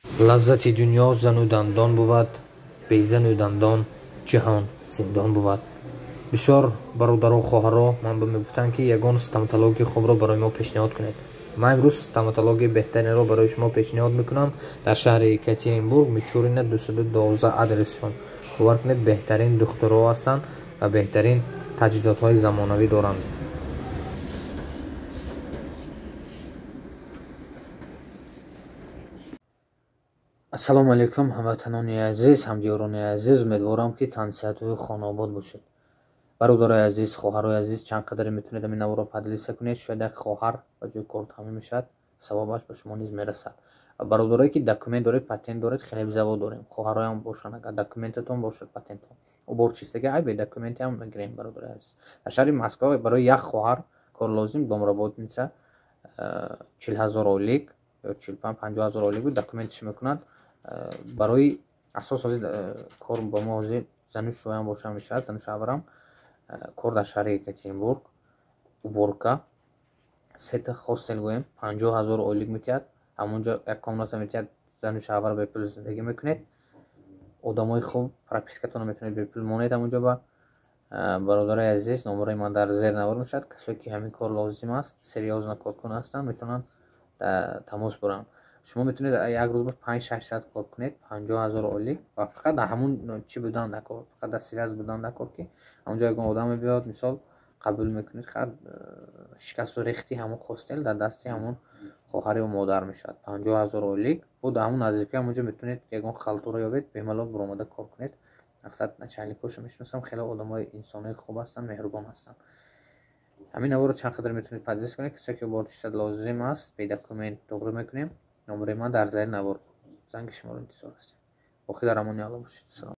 Лаззати дунё зану дандон бувад, безану дандон ҷаҳон зиндон бувад. Бисёр бародару хоҳаро ман ба мегуфтанд, ки ягон стоматологияи хубро барои мо пешниҳод кунед. Ман имрӯз стоматологияи беҳтаринро барои шумо пешниҳод мекунам дар шаҳри Екатеринбург, Мичурина 212 адресшон. Бовар кунед, беҳтарин духтурҳо ҳастанд ва беҳтарин таҷҳизотҳои замонавӣ доранд. Ассалому алайкум, ҳамватанони азиз, ҳамдиёрони азиз. Умедворам, ки тансиҳату хонаобод бошед. Бародарои азиз, хоҳарои азиз, чанд қадаре метавонед ҳамин наворро поделиться кунед, шояд як хоҳар ба ҷои кор таъмин мешавад, савобаш ба шумо низ мерасад. Бародарое ки документ доред, патент доред, хлебзавод дорем. Хоҳароям бошанд, агар документатон бошад, патентон. Уборчистага ай бе документиам мегирем, бародарои азиз. Дар шаҳри Москва барои як хоҳар кор лозим, домработница 40 000 ойлик ё 45, 50 000 ойлик буд, документиш мекунад. Барои асос ҳозир кор ба мо ҳозир зану шӯям боша мешавад, зану шавҳарам кор дар шаҳри Екатеринбург, уборка, сета хостел гӯем, 50 000 ойлик метиҳад. Ҳамонҷо як комната метиҳад, зану шавҳар бепул зиндагӣ мекунед. Одамои хуб, пропискатонро метавонед бепул монед ҳамонҷо. Ба бародарои азиз, номерои ман дар зер навор мешавад. Касое ки ҳамин кор лозим аст, серьёзно коркун ҳастанд, метавонанд тамос буранд. Шумо метавонед як рӯз ба 5-6 соат кор кунед, 50 000 ойлик, ва фақат дар ҳамун чӣ будан дар кор, фақат дар связь будан дар кор, ки ҳамонҷо ягон одам мебиёд, мисол, қабул мекунед. Фақат шикасту рехти ҳамон хостел дар дасти ҳамон хоҳар ё модар мешавад. 50 000 ойлик бо дар ҳамон наздикӣ, ҳамонҷо метавонед ягон халтура ёбед, бемалол буромада кор кунед. Мақсад, начальникҳошо мешиносам, хеле одамои инсонои хуб ҳастанд, меҳрубон ҳастанд. Ҳамин наворро чанд қадар метавонед поделиться кунед. Касое ки уборчиста лозим аст, бе документ туғри мекунем. Номерои ман дар зери навор, занги шуморо интизор ҳастем. Боқӣ дар амони Алло бошед. Салом.